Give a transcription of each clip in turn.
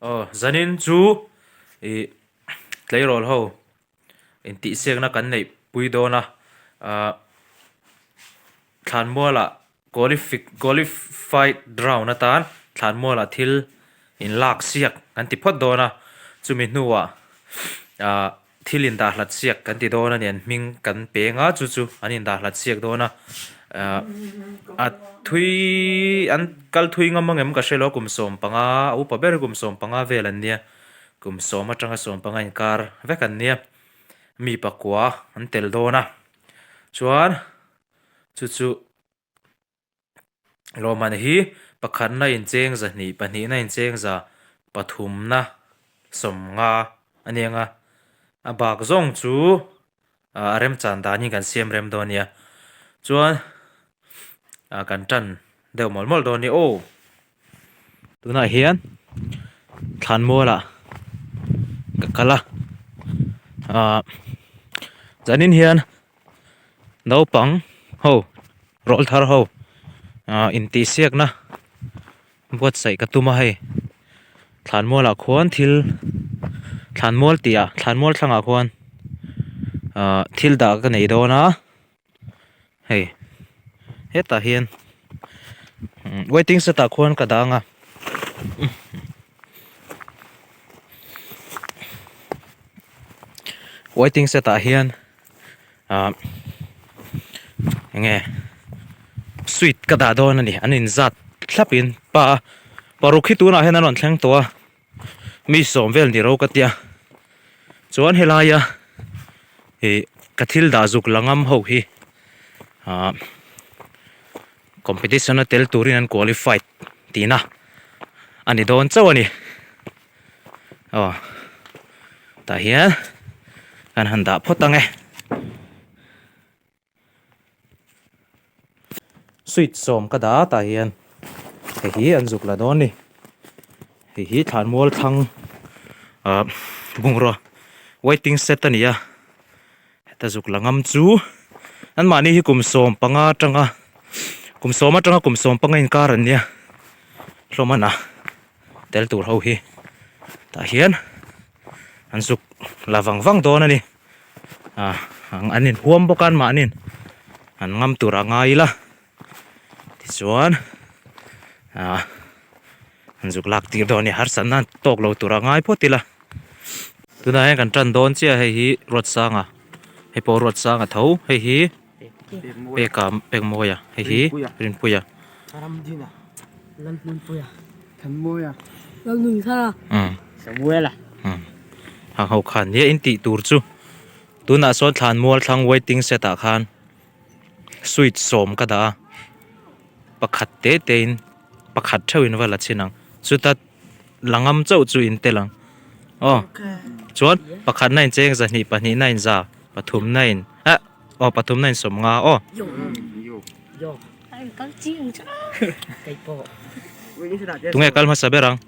Aw zanin chu ih tleirawl ho intihsiakna kan neih pui dawn a ah thlanmualah qualified round atan thlanmualah thil inlak siak kan ti phawt dawn a chumi hnuah ah Thil indah hlat siak kan ti dawn a ni, an hming kan peng a, chu chu an indah hlat siak dawn a, ahh a thui an kal thui ngam ang em ka hre lo a, kum 15 a upa ber kum 15 vel an nia, kum sawm atanga 15 inkar vek an nia, mi pakua an tel dawn a, chuan chu chu. Lawmman hi pakhatna incheng zahnih, pahnihna incheng za, pathumna sawmnga a ni ang a, a bak zawng chu a remchan danin kan siam rem dawn nia. Chuan kan tan deuh mawlh mawlh dawn nia aw. Tunah hian thlanmualah ka kal a, ah zanin hian naupang ho rawl thar ho ah intihsiakna buatsaih ka tum a hei thlanmualah khuan thil thlanmual tih ah thlanmual thlangah khuan ah thil dah ka nei dawn a hei hetah hian waiting set ah khuan ka dang a. Waiting set ah hian ah enge sweet ka dah dawn a ni an inzat thlap in pa paruk hi tunah hian an rawn thleng tawh a mi sawm vel ni ro ka tia chuan helaia ih ka thil dah zuk la ngam ho hi ah competition a tel turin an qualified tihna a ni dawn chauh a ni. Aw tah hian kan han dah phawt ang e. Sweet sawm ka dah a tah hian hei hi an zuk la dawn a ni. Hei hi thlanmual thlang ah bungrua waiting set a ni a heta zuk la ngam chu anmahni hi kum 15 atanga kum 10 atanga kum 15 inkar an nia hlawm a na. Tel tur ho hi tah hian an zuk la vang vang dawn a ni ah an inhuam bawk a anmahniin an ngam tur a ngai ila tichuan ah an zuk lak tir dawn a ni harsatna an tawk lo tur a ngai phawt ila tunah hian kan tan dawn chiah hei hi Ruatsanga hei pawh Ruatsanga tho hei hi. Peka Pekmawia hei hi Rinpuia Ramdina Lalhmunpuia Thanmawia Lalnunthara Samuela hang ho khan nia in tih tur chu tunah sawn thlanmual thlang waiting set ah khan sweet sawm ka dah a pakhat te te in pakhat theuh in va la chhin ang chuta la ngam chauh chu in tel ang aw chuan pakhat na in cheng zahnih pahnih na in za pathum na in ah aw pathum na in 50 aw. Tunge kal hmasa ber ang.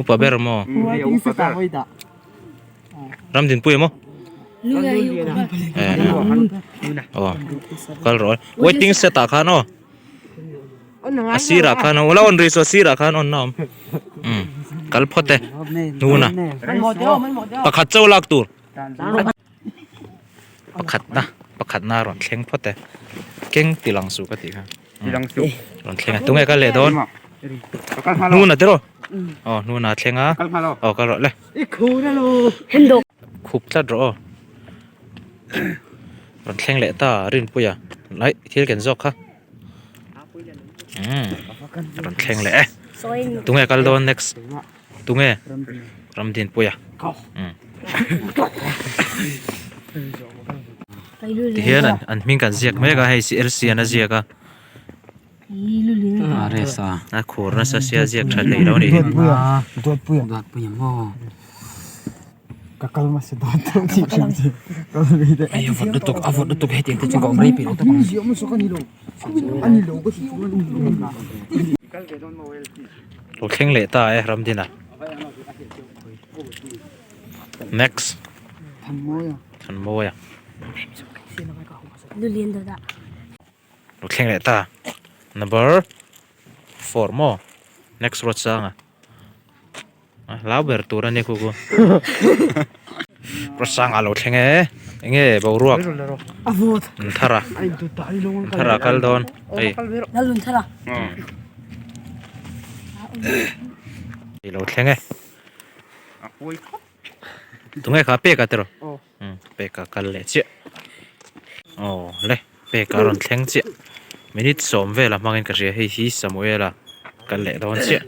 Upa ber maw? Ramdinpuia maw? Aw kal rawh waiting set ah khan aw a sirah khan a la on rih chu a sirah khan on na awm umm kal phawt e hnuna pakhat chauh lak tur pakhat na pakhat na rawn thleng phawt e keng ti lang suh ka tih kha rawn thleng a tunge kal leh dawn hnuna tiraw aw hnuna a thleng a aw kal rawh le khup tlat rawh aw rawn thleng leh ta Rinpuia aih thil ken zawk kha umm rawn thleng leh e tunge kal dawn next tunge Ramdinpuia umm tihian an hming kan ziak mek a hei LC an a ziak a. A khur nasa sia ziak tha hlei lo a nih hi. Lo thleng leh ta e Ramdina. Next. Thanmawia. Lo thleng leh ta. Number 4 maw next Ruatsanga a hlau ber tur a ni khu khu Ruatsanga a lo thleng e enge boruak Nunthara Nunthara a kal dawn hei i lo thleng e tunge kha peka tiraw. Peka kal leh chiah aw le peka a rawn thleng chiah minute sawm vel a hmangin ka hria hei hi Samuela kal leh dawn chiah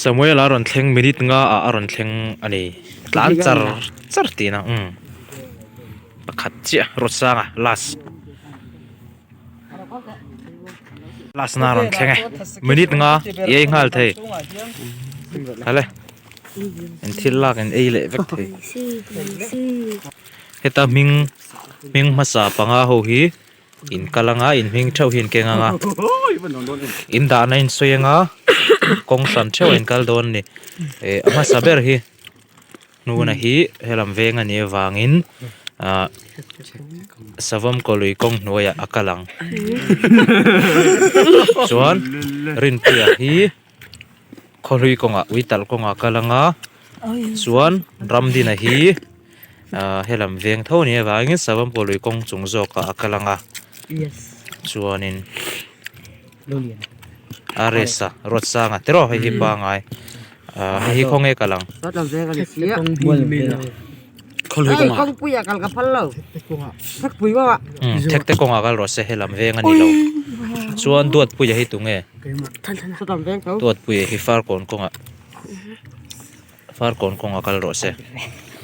Samuela a rawn thleng minute nga ah a rawn thleng a ni tlan char char tihna umm pakhat chiah Ruatsanga last. Last na rawn thleng e minute nga i ei nghal thei hale in thil lak in ei leh vek thei heta hming hming hmasa panga ho hi in kal anga in hming theuh hi in keng anga in dahna in sawi anga kawng hran theuh a in kal dawn a ni eh a hmasa ber hi. Hnuna hi helam veng a nih avangin ah savawm kawlui kawng hnuaiah a kal ang. Chuan Rinpuia hi khawhlui kawngah ui talh kawngah a kal ang a, chuan Ramdina hi ah helam veng tho a nih avangin savawm kawlui kawng chung zawkah a kal ang a, chuanin Aresa Ruatsanga tiraw hei hi pangai. Ah hei hi khawnge kal ang? Umm thekte kawngah kal rawh se helam veng a ni lo. Chuan Duatpuia hi tunge? Duatpuia hi Farkawn kawngah Farkawn kawngah kal rawh se.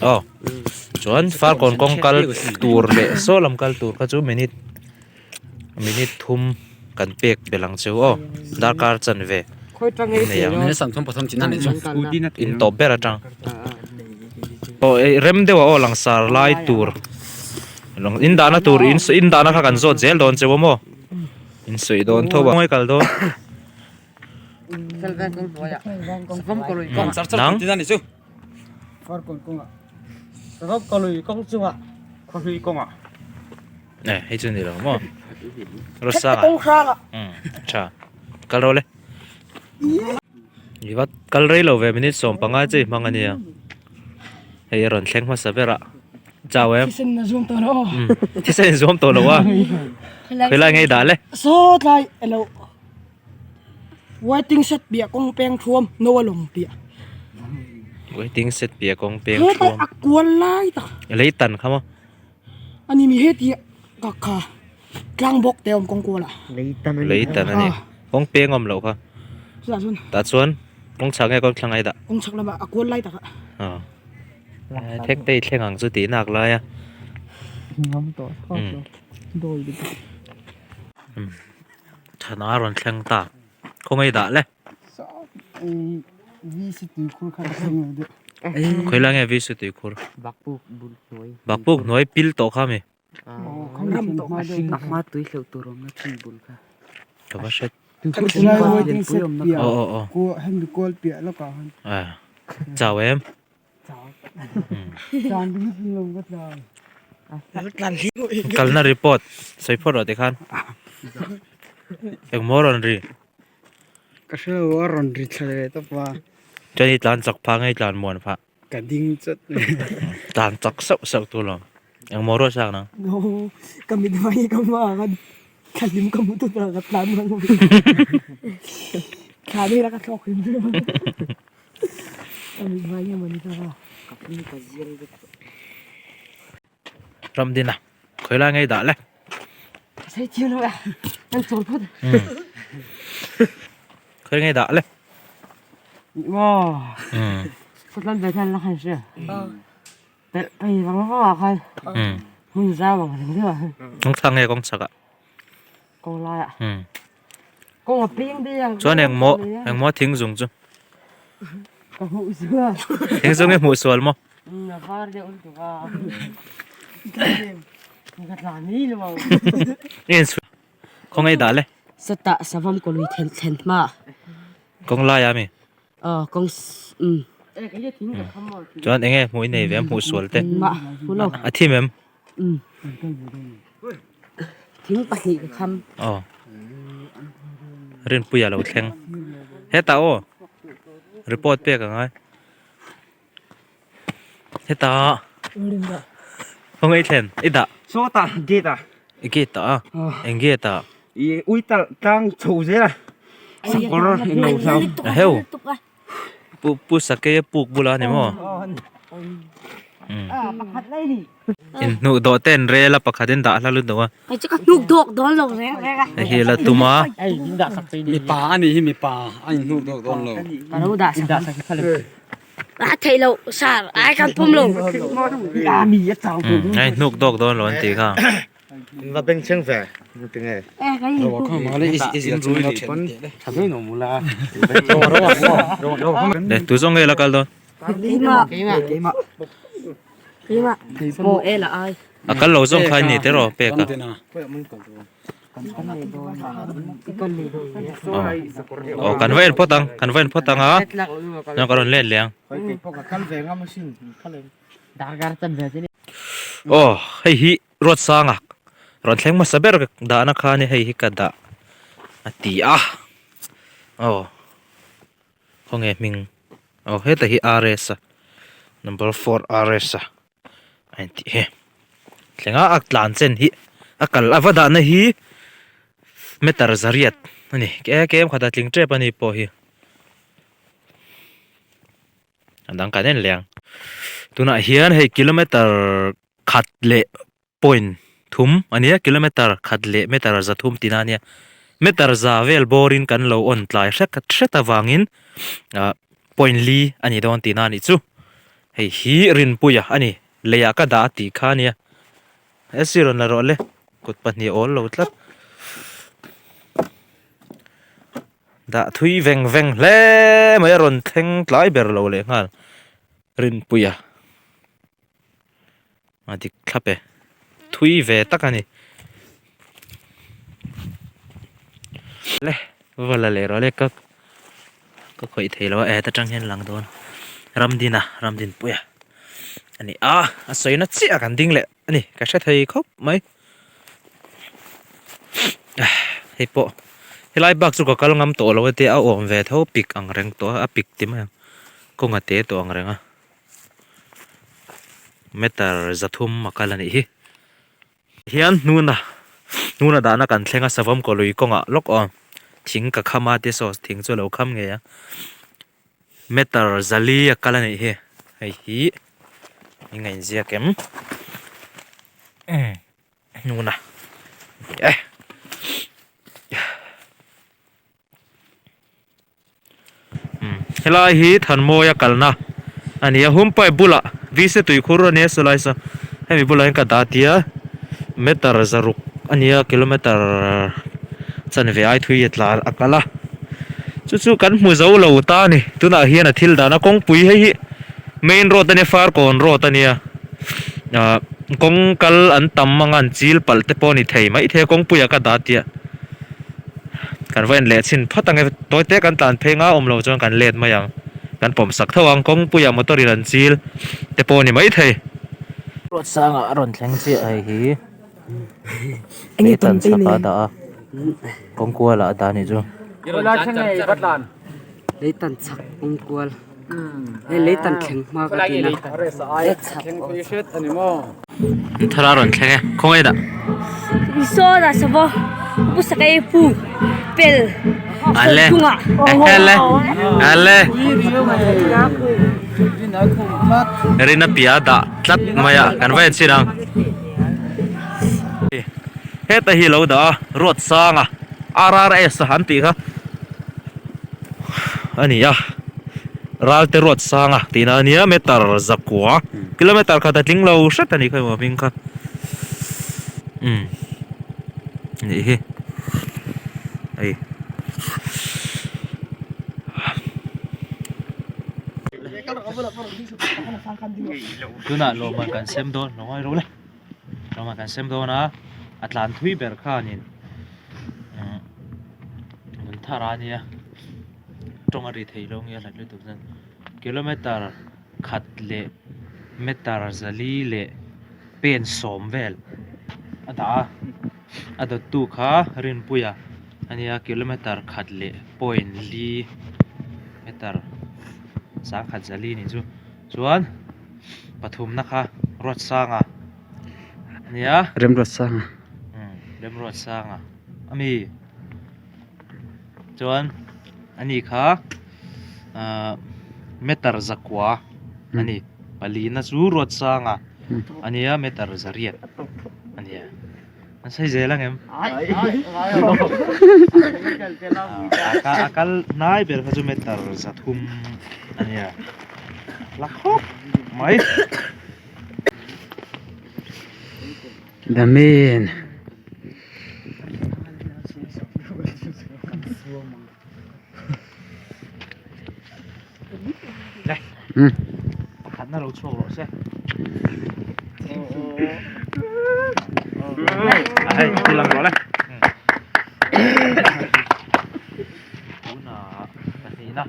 Aw chuan Farkawn kawng kal tur leh saw lam kal tur kha chu minute Minute thum kan pek belh ang cheu aw darkar chanve nei ang in tawp ber atang aw eh rem deuh a aw langsar lai tur in dahna tur in in dahna kha kan zawt zel dawn cheu a maw in sawi dawn tho a kal dawn nang. Eh hei chu ni lo maw Rosanga umm tha kal rawh le i va kal rei lo ve minute 15 che i hmang ania hei a rawn thleng hmasa ber a chau em thisen a zuam tawh lo umm thisen a zuam tawh lo a khawilai nge i dah le saw tlai elo Waiting shed piah kawng peng thuam no a lawng piah. Waiting shed piah kawng peng thuam. Hetlai a kual lai tak. Lei tan kha maw? Ani mi heti ka kha tlang bawk te awm kawng kual ah. Lei tan a ni. Lei tan a ni. Kawng peng awm loh kha. Chutah chuan. Tah chuan kawng chhak nge kawng thlang ai dah? Kawng chhak lamah a kual lai tak ah. Thek te i thleng ang chu tih nak lai a. Ngam tawh thlawt lo. Dawi lutuk. Thana a rawn thleng ta. Khawngaih dah le. Khawilai nge VC tuikhur? Bakpuk hnuai pil tawh kha mi? Ka va hre. Aw aw aw. Chau em? Kalna report sawi phawt rawh tikhan engmaw rawn ri ka hrelo a rawn ri thla leh tawp a chuan i tlan chak phah nge i tlan muan phah ka ding chawt tlan chak sauh sauh tu lawm engmaw ruat sak nang ka mit hmai ka hma ah khan thla hlim ka hmu tut a ka tlan thla vel a ka thlawk hlim hlim Ramdina khawilai ngei dah le. Khawilai ngei dah le. Kawng thlang nge kawng chhak ah. Chuan engmaw engmaw thing zung chu thing zung hi hmuh sual maw khawngaih dah le kawng lai ah mi chuan eng nge hmuh i nei ve a hmuh sual te a thim em. Thing pahnih ka kham. Aw. Rinpuia lo thleng. Hetah aw. Report pek ang ai. Hetah. Khawngaih thlen i dah. Sawtah gate ah. I gate ah. Eng gate ah? I ui talh tlang chho zel a. Sakawr englo hlau. A heu. Pu pu sakei a puk bulah a ni maw? In hnuh dawh te an rel a pakhat in dah hla lut deuh a. Hei chu ka hnuk dawk dawn lo reng reng a. Hei hi la tum a. Mipa a nih hi mipa a in hnuk dawk dawn lo. Ka lo dah sak. A theih loh sar ai kan pawm lo. Hei hnuk dawk dawn lo an tih kha. In va beng chheng ve tinge. Le tu zawng nge la kal dawn. A kal lo zawng kha ni te rawh pek a. Aw kan va en phawt ang kan va en phawt ang a chuan ka rawn let leh ang. Aw hei hi Ruatsanga rawn thleng hmasa ber dahna kha a ni hei hi ka dah a ti a aw khawnge hming aw heta hi RS a number 4 RS a a intih hi thlenga a tlan chen hi a kal a va dahna hi meter zariat a ni ke kem khat a tling tep a ni pawh hi. A dang kan en leh ang. Tunah hian hei kilometer khat leh point thum a nia kilometer khat leh meter za thum tihna a nia. Meter za vel bawrin kan lo on tlai hrek hret avangin ah point li a ni dawn tihna a nih chu. Hei hi Rinpuia a ni leiah ka dah a tih kha a nia. He sir rawn la rawh le kut pahnih a awl lo tlat. Dah thui veng veng hle mai a rawn thleng tlai ber lo leh nghal Rinpuia a dik thlap e thui ve tak a ni le va la leh rawh le ka ka khawih thei lo a heta tang hian lang dawn Ramdina Ramdinpuia a ni a a sawina chiah kan ding leh a ni ka hre thei khawp mai hei pawh helai bak chu ka kal ngam tawh lo a tia a awm ve tho pik ang reng tawh a a pik ti mai ang kawng a te tawh ang reng a meter zathum a kal a nih hi hian hnuna hnuna dahna kan thleng a savawm kaw lui kawngah lawk aw thing ka kham a te saw thing chu a lo kham ngei a. Meter zali a kal a nih hi hei hi eng a inziak em hnuna e helai hi Thanmawia kalna a ni a Humpai bulah VC tuikhur a nia sawlai saw hemi bulah hian ka dah tia meter zaruk a nia kilometer chanve ai thui a tla a kal a. Chu chu kan hmu zo lo ta a ni. Tunah hian a thil dana kawngpui hei hi main road a nia Farkawn road a nia. Ahh kawng kal an tam anga an chil palh te pawh a ni thei maithei a kawngpuiah ka dah tia kan va en leh chhin phawt ang e. Tawi te kan tlan phei nga awm lo chuan kan let mai ang. Kan pawm sak tho ang kawngpuiah motor in an chil te pawh a ni maithei. Road sangah a rawn thleng chiah hei hi. Leitan chhakah a dah a kawng kualah a dah a nih chu. Leitan chhak kawng kual hei leitan thleng hma ka ti na Thar a rawn thleng e khawngaih dah. Sawn a sava pu sakei pu pel Ale ale ale Rina pia dah tlat mai a kan va en chhin ang. Heta hi lo dah a Ruatsanga RRS an tih kha a ni a Ralte Ruatsanga tihna a nia meter zakua kilometer khat a tling lo hret a nih kha emaw hming kha umm nih hi hei. Tunah lawmman kan sem dawn lo ngai ro le lawmman kan sem dawn a a tlan thui ber khanin umm mun thar a nia tawng a ri thei lo nge a hlat lutuk chuan kilometer khat leh meter zali leh pen sawm vel a dah a. A dawttu kha Rinpuia a nia kilometer khat leh point li meter sangkhat zali nih chu chuan pathumna kha Ruatsanga a nia. Remruatsanga. Umm Remruatsanga a mi chuan ani kha ahh meter zakua a ni palina chu Ruatsanga a nia meter zariat a nia an sawi zel ang em a kal hnai ber kha chu meter zathum a nia la khawp mai. The man. Pakhatna lo chhuak rawh se. Hei, ti lang rawh le. Tunah pahnihna.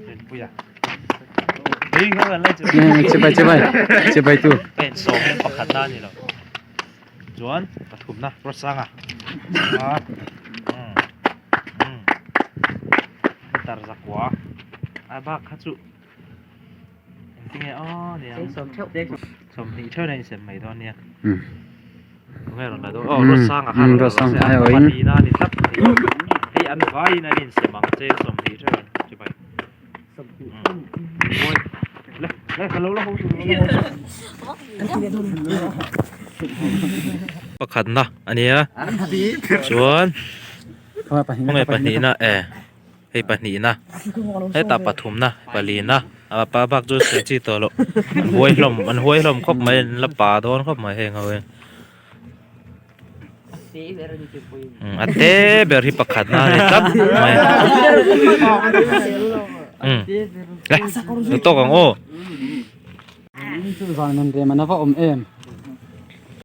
Rinpuia. Chibai chibai chibai tu. Pen sawm pakhatna a ni lo. Chuan pathumna Ruatsanga a meter zakua a bak kha chu engtinge aw ni ang sawmhnih theuh in a insem mai dawn nia tunge rawn la dawn aw Ruatsanga kha rawn la se a pahnihna a ni tlat mai hei an vaiin an insem ang che sawmhnih theuh in chibai. Pakhatna a nia chuan khawnge pahnihna e hei pahnihna hetah pathumna palina a pa bak chu sawi chi tawh loh an huai hlawm an huai hlawm khawp mai an la pa dawn khawp mai heng ho hi. A te ber hi pakhat na a ni tlat mai umm le lu tawk ang aw. Chu zan an rem an va awm em.